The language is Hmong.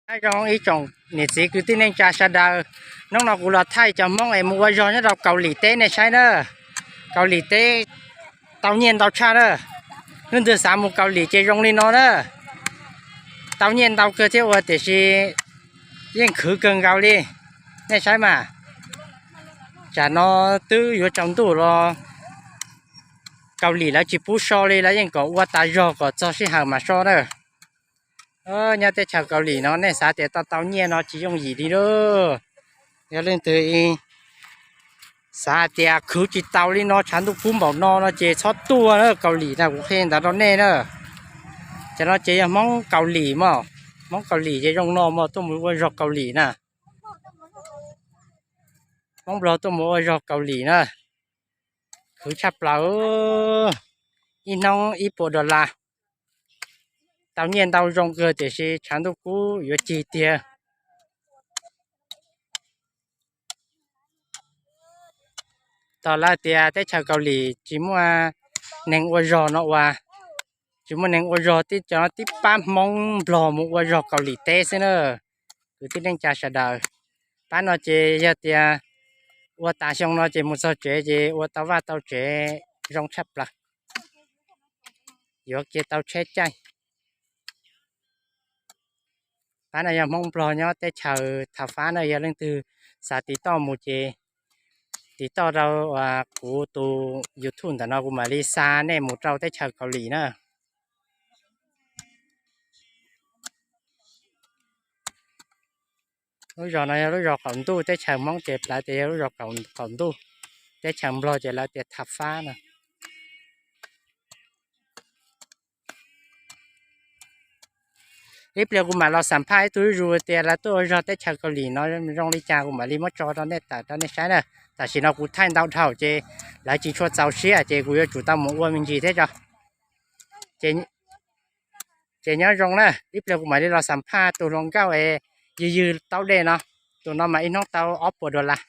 Nyob zoo ib tsoom niam txiv kwv tij neej tsa sawv daws, hnub no kuv los thaij cov Hmoob es mus ua zog nyob rau Kaus Lim teb nej saib na. Kaus Lim teb tau nyiaj ntau tshaj na. Leej twg xav mus Kaus Lim ces zoo li no na. Tau nyiaj ntau kawg thiab ua tiam sis yeej khwv kawg nkaus li. Nej saib mas, tsam no twb yuav tsaus ntuj los Kaus Lim lawv tsis pub so li, lawv yeej kom ua tas zog kom txog sij hawm mam so na. Nyob teb chaws Kaus Lim no nej xav tias tau tau nyiaj no tsis yooj yim li lauj. Yog leej twg xav hais tias khwv tsis tau li no tshav ntuj kub npaum no no ces txhob tuaj na, Kaus Lim na kuv qhia ntawd rau nej na. Cov no ces yog Hmoob Kaus Lim mog, Hmoob Kaus Lim ces zoo no mog, tuaj mus ua zog Kaus Lim na. Hmoob Nplog tuaj mus ua zog Kaus Lim na, khwv tshaj plaws, ib hnub ib puas dollar. Tau nyiaj ntau zoo kawg tiam sis tshav ntuj kub yuav cig tiag. Tog lawv tias teb chaws Kaus Lim tsis muaj neeg ua zog no ua, tsis muaj neeg ua zog, tib cov tib pab Hmoob Nplog mus ua zog Kaus Lim teb xwb na. Kwv tij neej tsa sawv daws, pab no ces yog tias ua tas xyoo no ces mus txog tsev ces ua tau vaj tau tsev zoo tshaj plaws, yuav kiag tau tsheb caij. Pab no yog Hmoob Nplog nyob teb chaws Thav Fab na, yog leej twg xav tiv toj mus ces tiv toj rau kuv tus YouTube ntawm no kuv mam li xa nej mus rau teb chaws Kaus Lim na. Lub zos no yog lub zos qaum ntuj, teb chaws Hmoob ces plawv tias yog lub zos qaum ntuj, teb chaws Nplog ces lawv tias Thav Fab no. Ib pliag kuv mam los xam phaj ib tug zuj zus tias lawv tuaj ua zog teb chaws Kaus Lim no zoo li cas kuv mam li muab tso rau nej tawm rau nej saib na. Tam sim no kuv thaij ntau dhau ces lawv tsis tshua txaus siab ces kuv yuav tsum tau mus ua me ntsis thiab tso. Ces nyob zoo na, ib pliag kuv mam li los xam phaj tus hluas nkauj es ywg ywg taub dej no, tus no mas ib hnub tau ob puas dollar.